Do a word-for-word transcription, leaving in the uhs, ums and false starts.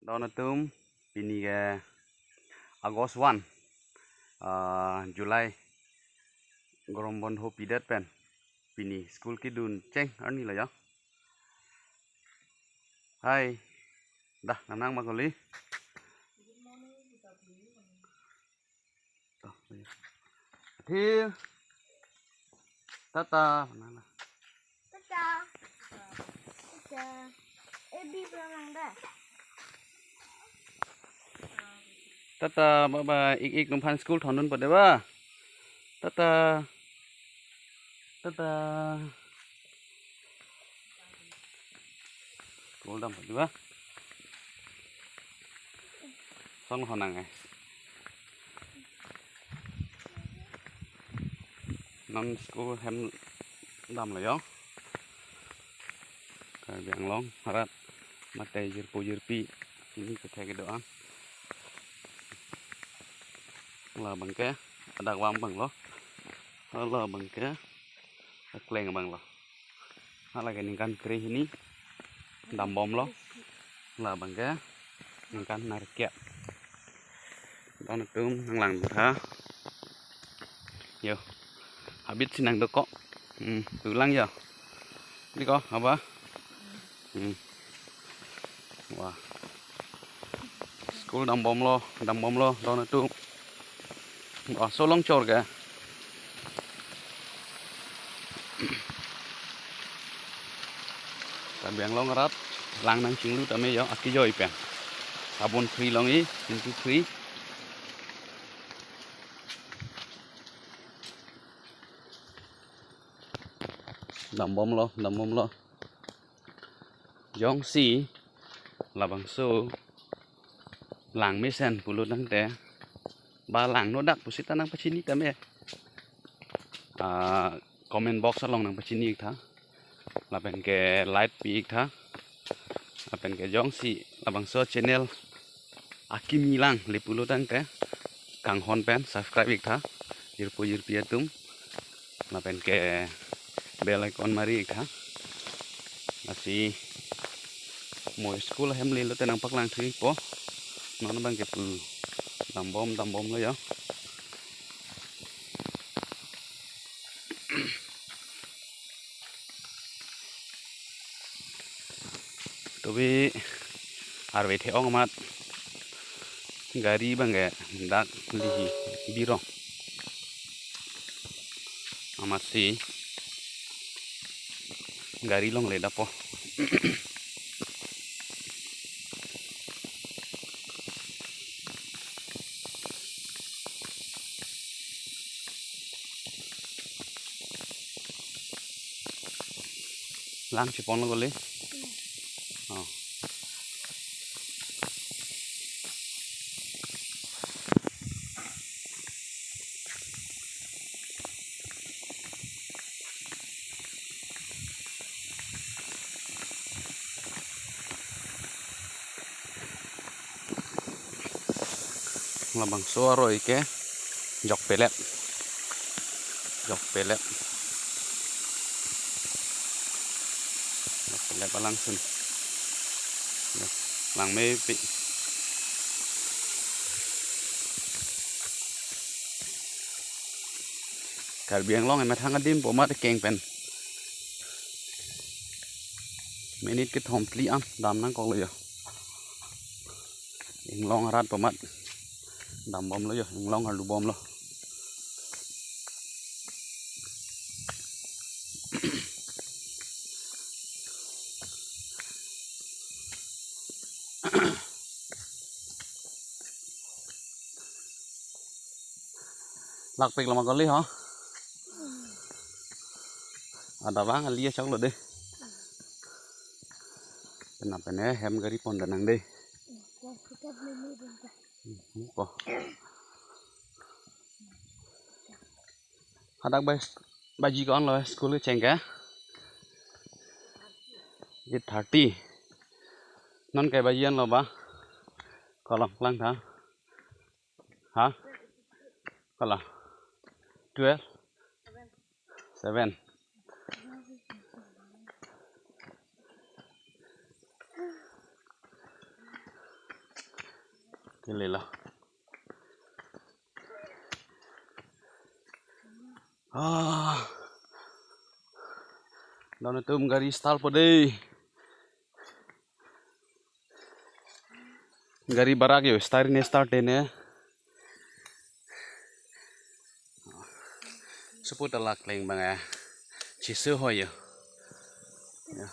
Don atum, pini ke August one, ah, July gorom bondho pidet pen pini school kedun cheng arni lo ya. Hai, dah nanang ma kali. Athil. Tata, mana? Tata. Tata. Ebi pulang dah. Tata, bye bye. Ik ik num aphan school thondun pade ba. Tata. Tata. School dam pade ba. Song honang eh. Non school hem dam lo yo. Karbi Anglong arat mate jirpo jirpi chini kethek kedo-an. Labang ke adak vam abang lo. Labang ke akleng abang lo. Hala ke ningkan kre hini dambom lo. Labang ke ningkan nerkep. Don atum nanglang tha. Yo. Habit si nangdok ko. Hmm, pulang yo. Di ko, apa? Hmm. Wah. School dambom lo, dambom lo, don atum. Wah, so longchor ke. Karbi Anglong arat lang nangchinglu tame yo, akijoi pen. Sabun free longji, shampu free. Dambom lo, dambom lo. Jongsi labangso lang mesen pulo tangte, ba langno dak pusita nangpachini tame, ah, comment box along nangpachini ik tha. Lapen ke like pi ik tha. Lapen ke jongsi labangso channel akimi lang le pulo tangte kanghon pen subscribe ik tha, jirpo jirpi atum. Lapen ke bell icon mari ik tha. Lasi mo school ahem le lote nangpaklang thu ikpo. Non abang ke pu dambom dambom lo yo. Tobi arve the-ong amat gari abang ke dak lihi birong. Amatsi gari longle dapo. Lang chepon lo kali. Oh. Labangso aroi ke jok pelep. Jok pelep. Jok pelep alangsun. Yo, lang mepi. Karbi Anglong emethang adim po amat keng pen. Minute kethom phli an dam nangkok lo yo. Inglong arat po amat dambom lo yo, inglong arlubom lo. Lakpik lama kali ho. Ada bang ali achok lo de. Penap pen hem gari pon danang de. Ko. Hadak bai baji ko-an lo school kecheng ke. Eight thirty. Non ke baji an lo ba. Kolong lang tha. Ha? Kala. Twelve. Seven. Neli lo. Ah. Don atum gari start po dei. Gari barak yo, start ne start ne. Support alak leng bang eh. Chisu ho yo. Ya.